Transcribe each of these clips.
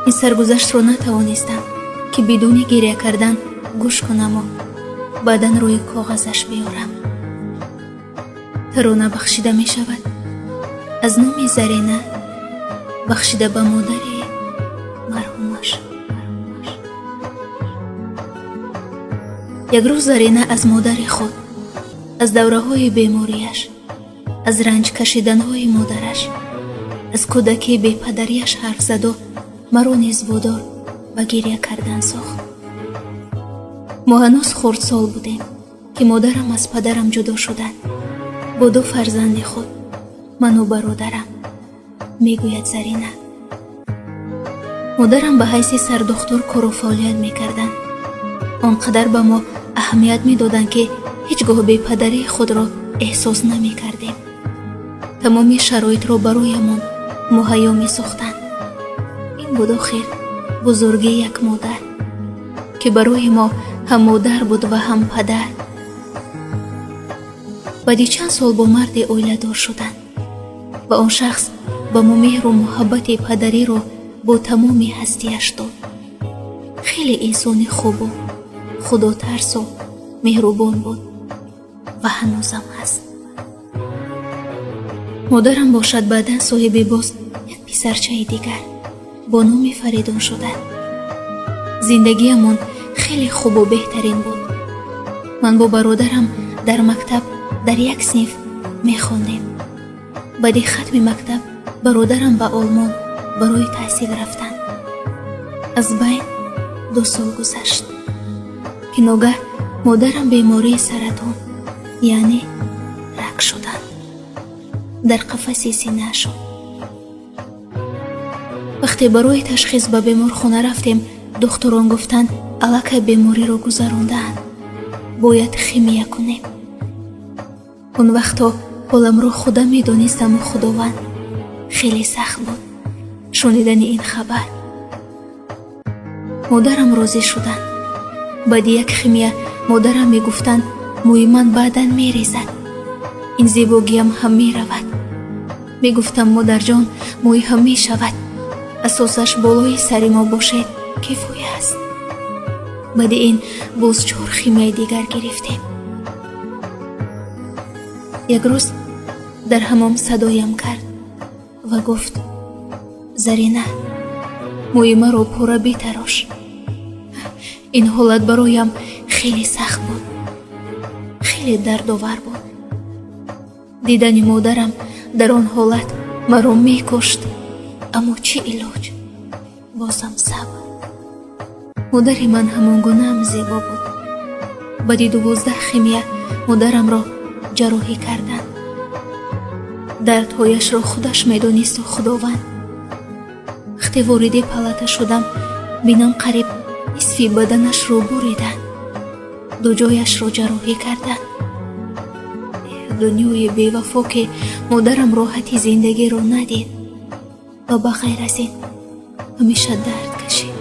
Ин саргузаштро натавонистам, ки бидуни гиря кардан гӯш кунаму баъдан рӯи коғазаш биёрам. Тарона бахшида мешавад аз номи Зарина, бахшида ба модари марҳумаш. Як рӯз Зарина аз модари худ, аз давраҳои бемориаш, аз ранҷ кашиданҳои модараш, аз кӯдакии бепадарияш ҳарф заду маро низ водор ба гиря кардан сохт. Мо ҳанӯз хурдсол будем, ки модарам аз падарам ҷудо шуданд бо ду фарзанди худ, ману бародарам, мегӯяд Зарина. Модарам ба ҳайси сардухтур кору фаъолият мекарданд. Он қадар ба мо аҳамият медоданд, ки ҳеҷ гоҳ бепадарии худро эҳсос намекардем. Тамоми шароитро бароямон муҳайё месохтанд. Ин буд охир бузургии як модар, ки барои мо ҳам модар буд ва ҳам падар. Баъди чанд сол бо марде оиладор шуданд ва он шахс ба мо меҳру муҳаббати падариро бо тамоми ҳастиаш дод. Хеле инсони хубу худотарсу меҳрубон буд ва ҳанӯзам ҳаст. Модарам бошад баъдан соҳиби боз як писарчаи дигар бо номи Фаридун шуданд. Зиндагиамон хеле хубу беҳтарин буд. Ман бо бародарам дар мактаб дар як синф мехондем. Баъди хатми мактаб бародарам ба Олмон барои таҳсил рафтанд. Аз байн 2 сол гузашт, ки ногаҳ модарам бемории саратон, яъне рак шуданд. Дар қафаси синаашон. Вақте барои ташхис ба беморхона рафтем, духтурон гуфтанд аллакай бемориро гузарондаанд, бояд химия кунем. Он вақто ҳоламро худа медонистаму Худованд. Хеле сахт буд шунидани ин хабар. Модарам розӣ шуданд. Баъди як химия модарам мегуфтанд мӯи ман баъдан мерезад, ин зебогиам ҳам меравад. Мегуфтам модарҷон, мӯй ҳам мешавад, асосаш болои сари мо бошед кифоя аст. Баъди ин боз 4 химияи дигар гирифтем. Як рӯз дар ҳамом садоям кард ва гуфт: Зарина, мӯи маро пурра битарош. Ин ҳолат бароям хеле сахт буд, хеле дардовар буд. Дидани модарам дар он ҳолат маро мекушт, аммо чӣ илоҷ? Бозам сабр. Модари ман ҳамон гунаам зебо буд. Баъди 12 химия модарамро ҷарроҳӣ карданд. Дардҳояшро худаш медонисту Худованд. Вақте вориди палата шудам, бинам қариб нисфи баданашро буриданд, ду ҷояшро ҷарроҳӣ карданд. Дунёи бевафо, ки модарам роҳати зиндагиро надид ва ба ғайр аз ин ҳамеша дард кашид.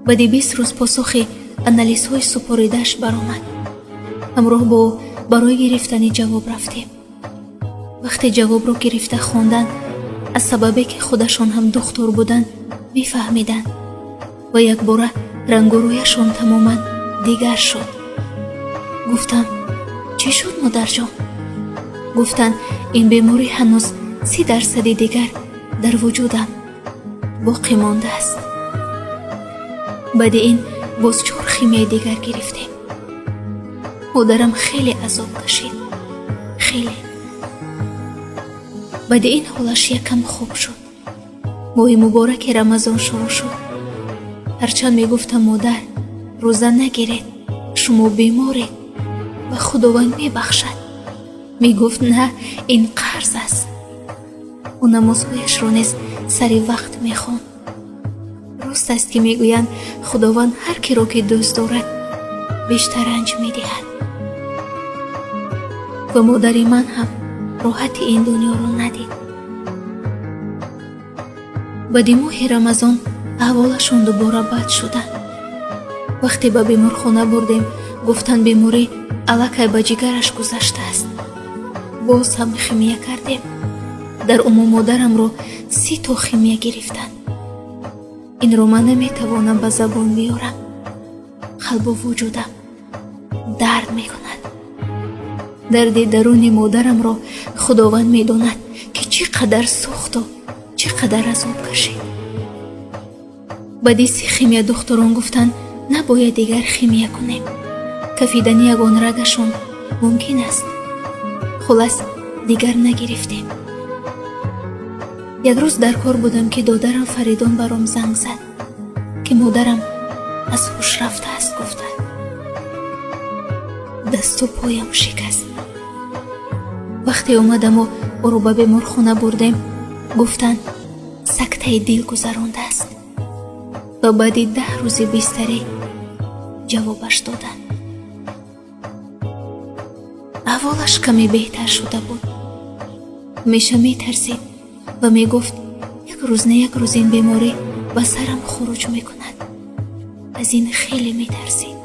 Баъди 20 рӯз посухи анализҳои супоридааш баромад. Ҳамроҳ бо ӯ барои гирифтани ҷавоб рафтем. Вақте ҷавобро гирифта хонданд, аз сабабе ки худашон ҳам духтур буданд мефаҳмиданд ва якбора рангу рӯяшон тамоман дигар шуд. Гуфтам: чӣ шуд, модарҷон? Гуфтанд ин беморӣ ҳанӯз 30% дигар дар вуҷудам боқӣ мондааст. Баъди ин боз 4 химияи дигар гирифтем. Модарам хеле азоб кашид, хеле. Баъди ин ҳолаш якам хуб шуд. Моҳи мубораки Рамазон шурӯъ шуд. Ҳарчанд мегуфтам модар, рӯза нагиред, шумо беморед ва Худованд мебахшад. Мегуфт на, ин қарз аст. Ӯ намозҳояшро низ сари вақт мехонд. Рост аст, ки мегӯянд Худованд ҳар киро ки дӯст дорад бештар ранҷ медиҳад. Ва модари ман ҳам роҳати ин дунёро надид. Баъди моҳи Рамазон аҳволашон дубора бад шуданд. Вақте ба беморхона бурдем, гуфтанд беморӣ аллакай ба ҷигараш гузаштааст. Боз ҳам химия кардем. Дар умум модарамро 30 то химия гирифтанд. Инро ман наметавонам ба забон биёрам. Қалбу вуҷудам дард мекунад. Дарди даруни модарамро Худованд медонад, ки чӣ қадар сӯхту чӣ қадар азоб кашид. Баъди се химия духтурон гуфтанд, набояд дигар химия кунем. Кафидани ягон рагашон мумкин аст. Хулас, дигар нагирифтем. Як рӯз дар кор будам, ки додарам Фаридун баром занг зад, ки модарам аз ҳуш рафтааст гуфта. Дасту поям шикаст. Вақте омадаму ӯро ба беморхона бурдем, гуфтанд сактаи дил гузарондааст. Ва баъди 10 рӯзи бистарӣ ҷавобаш доданд. Аҳволаш каме беҳтар шуда буд. Ҳамеша метарсид ва мегуфт, як рӯз не як рӯз ин беморӣ ба сарам хуруҷ мекунад. Аз ин хеле метарсид.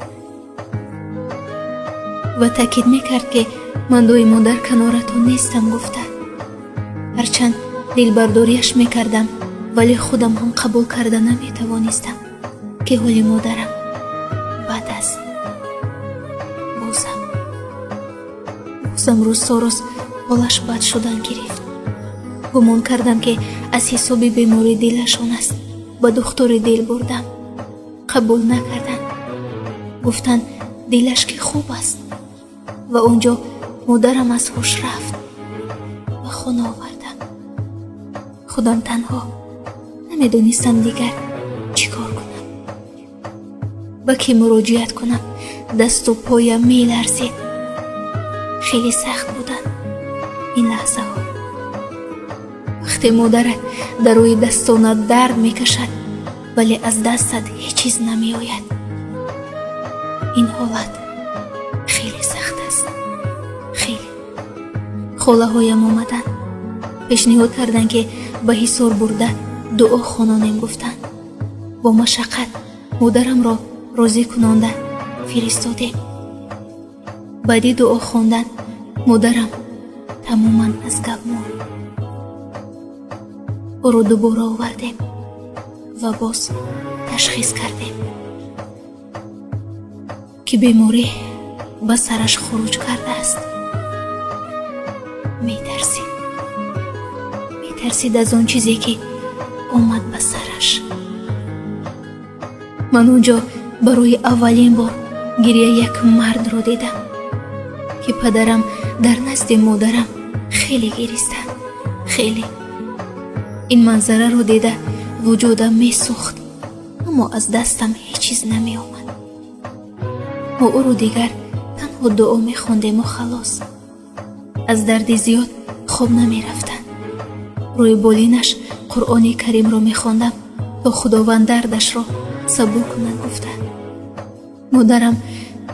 Ва таъкид мекард, ки ман доимо дар каноратон нестам гуфта. Ҳарчанд дилбардориаш мекардам, вале худам ҳам қабул карда наметавонистам, ки ҳоли модарам бад аст. Бозам рӯз то рӯз ҳолаш бад шудан гирифт. Гумон кардам, ки аз ҳисоби бемории дилашон аст. Ба духтури дил бурдам. Қабул накарданд. Гуфтанд, дилаш ки хуб аст. Ва он ҷо модарам аз ҳуш рафт. Ба хона овардам. Худам танҳо намедонистам дигар чӣ кор кунам. Ба кӣ муроҷиат кунам? Дасту поям меларзид. Хеле сахт буданд ин лаҳзаҳо. Вақте модарат дар рӯи дастонат дард мекашад, вале аз дастат ҳеҷ чиз намеояд. Ин ҳолат хеле сахт аст. Хеле. Холаҳоям омаданд. Пешниҳод карданд, ки ба Ҳисор бурда дуо хононем гуфтанд. Бо машаққат модарамро розӣ кунонда фиристодем. Баъди дуо хондан модарам тамоман аз гап монд. Ӯро дубора овардем ва боз ташхис кардем, ки беморӣ ба сараш хуруҷ кардааст. Метарсид. Метарсид аз он чизе, ки омад ба сараш. Ман он ҷо барои аввалин бор гиряи як мардро дидам, ки падарам дар назди модарам хеле гиристанд. Хеле. Ин манзараро дида вуҷудам месӯхт, аммо аз дастам ҳеҷ чиз намеомад. Мо ӯро дигар танҳо дуо мехондему халос. Аз дарди зиёд хоб намерафтанд. Рӯи болинаш Қуръони Каримро мехондам, то Худованд дардашро сабук кунад гуфта. Модарам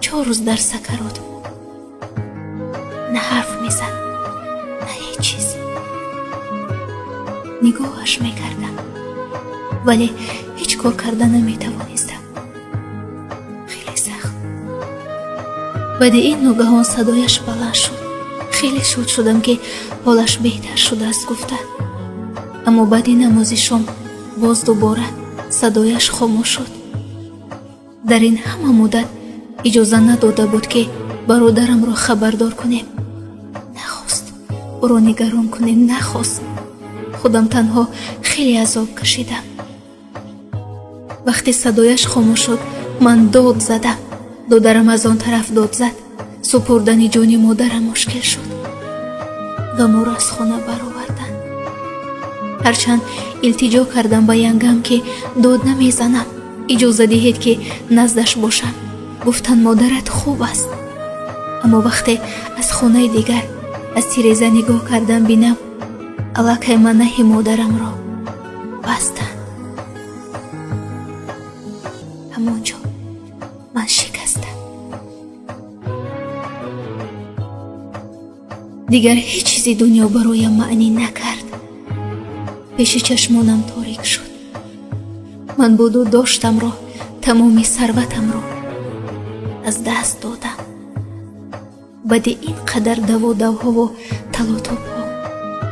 4 рӯз дар сакарот буд. На ҳарф мезад, на ҳеҷ чиз. Нигоҳаш мекардам, вале ҳеҷ кор карда наметавонистам. Хеле сахт. Баъди ин ногаҳон садояш баланд шуд. Хеле шод шудам, ки ҳолаш беҳтар шудааст гуфта. Аммо баъди намози шом боз дубора садояш хомӯш шуд. Дар ин ҳама муддат иҷоза надода буд, ки бародарамро хабардор кунем. Нахост ӯро нигарон кунем, нахост. Худам танҳо хеле азоб кашидам. Вақте садояш хомӯш шуд, ман дод задам. Додарам аз он тараф дод зад. Супурдани ҷони модарам мушкил шуд ва моро аз хона бароварданд. Ҳарчанд илтиҷо кардам ба янгам, ки дод намезанам, иҷоза диҳед, ки наздаш бошам. Гуфтанд, модарат хуб аст. Аммо вақте аз хонаи дигар аз тиреза нигоҳ кардам, бинам аллакай манаҳи модарамро бастанд. Ҳамон ҷо ман шикастам. Дигар ҳеҷ чизи дунё бароям маънӣ накард. Пеши чашмонам торик шуд. Ман буду доштамро, тамоми сарватамро аз даст додам. Баъди ин қадар даводавҳову талотобҳо,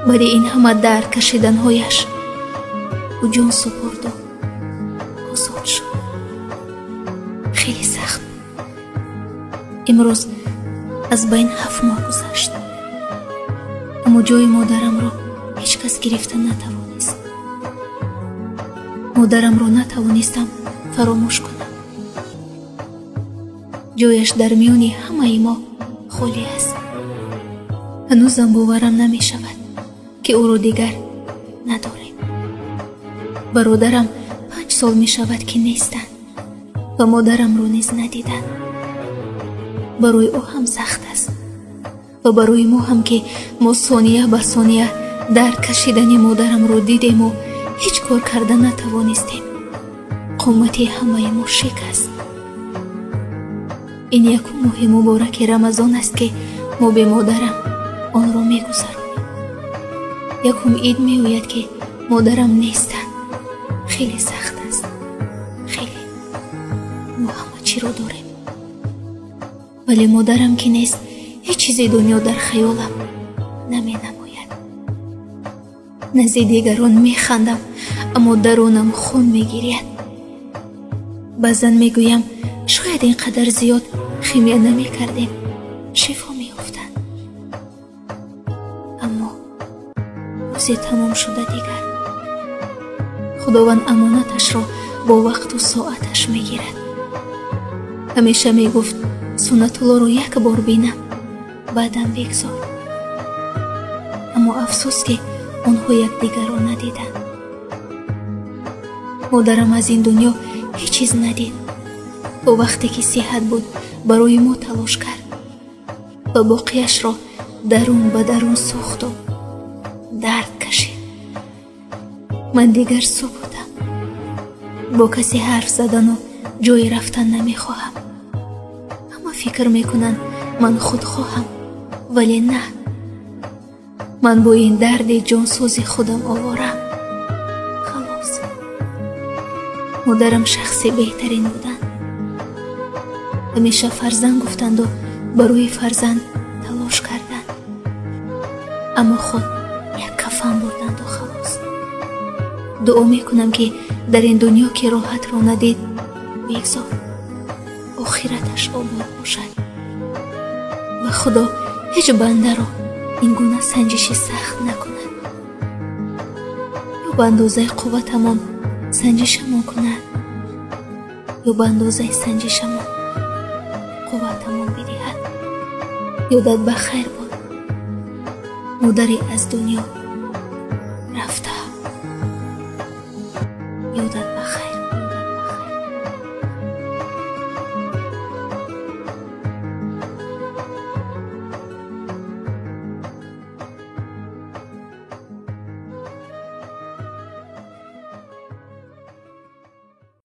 баъди ин ҳама дард кашиданҳояш, ӯ ҷон супурду озод шуд. Хеле сахт буд. Имрӯз аз байн 7 моҳ гузашт, аммо ҷои модарамро ҳеҷ кас гирифта натавонист. Модарамро натавонистам фаромӯш кунам. Ҷояш дар миёни ҳамаи мо холӣ аст. Ҳанӯзам боварам намешавад, ки ӯро дигар надорем. Бародарам 5 сол мешавад, ки нестанд ва модарамро низ надиданд. Барои ӯ ҳам сахт аст ва барои мо ҳам, ки мо сония ба сония дард кашидани модарамро дидему ҳеҷ кор карда натавонистем. Қомати ҳамаи мо шикаст. Ин якум моҳи мубораки Рамазон аст, ки мо бе модарам онро мегузаронем. Якум ид меояд, ки модарам нестанд. Хеле сахт аст, хеле. Мо ҳама чиро дорем, вале модарам ки нест, ҳеҷ чизи дунё дар хаёлам наменамояд. Назди дигарон механдам, аммо дарунам хун мегиряд. Баъзан мегӯям, шояд ин қадар зиёд химия намекардем, шифо меёфтанд. Аммо рӯзе тамом шуда дигар. Худованд амонаташро бо вақту соаташ мегирад. Ҳамеша мегуфт, Суннатуллоро як бор бинам, баъдан бигзор. Аммо афсӯс, ки онҳо якдигарро надиданд. Модарам аз ин дунё ҳеҷ чиз надид. То вақте ки сиҳат буд, барои мо талош кард ва боқияшро дарун ба дарун сӯхту дард кашид. Ман дигар сукутам. Бо касе ҳарф задану ҷое рафтан намехоҳам. Ҳама фикр мекунанд, ман худхоҳам, вале на. Ман бо ин дарди ҷонсӯзи худам оворам. Халос. Модарам шахси беҳтарин буданд. Ҳамеша фарзанд гуфтанду барои фарзанд талош карданд. Аммо худ як кафан бурданду халос. Дуо мекунам, ки дар ин дунё ки роҳатро надид, бигзор охираташ обод бошад. Ва Худо ҳеҷ бандаро ин гуна санҷиши сахт накунад. Ё ба андозаи қувватамон санҷишамон кунад, ё ба андозаи санҷишамон қувватамон бидиҳад. Ёдат ба хайр буд, модари аз дунё рафта. Ёдат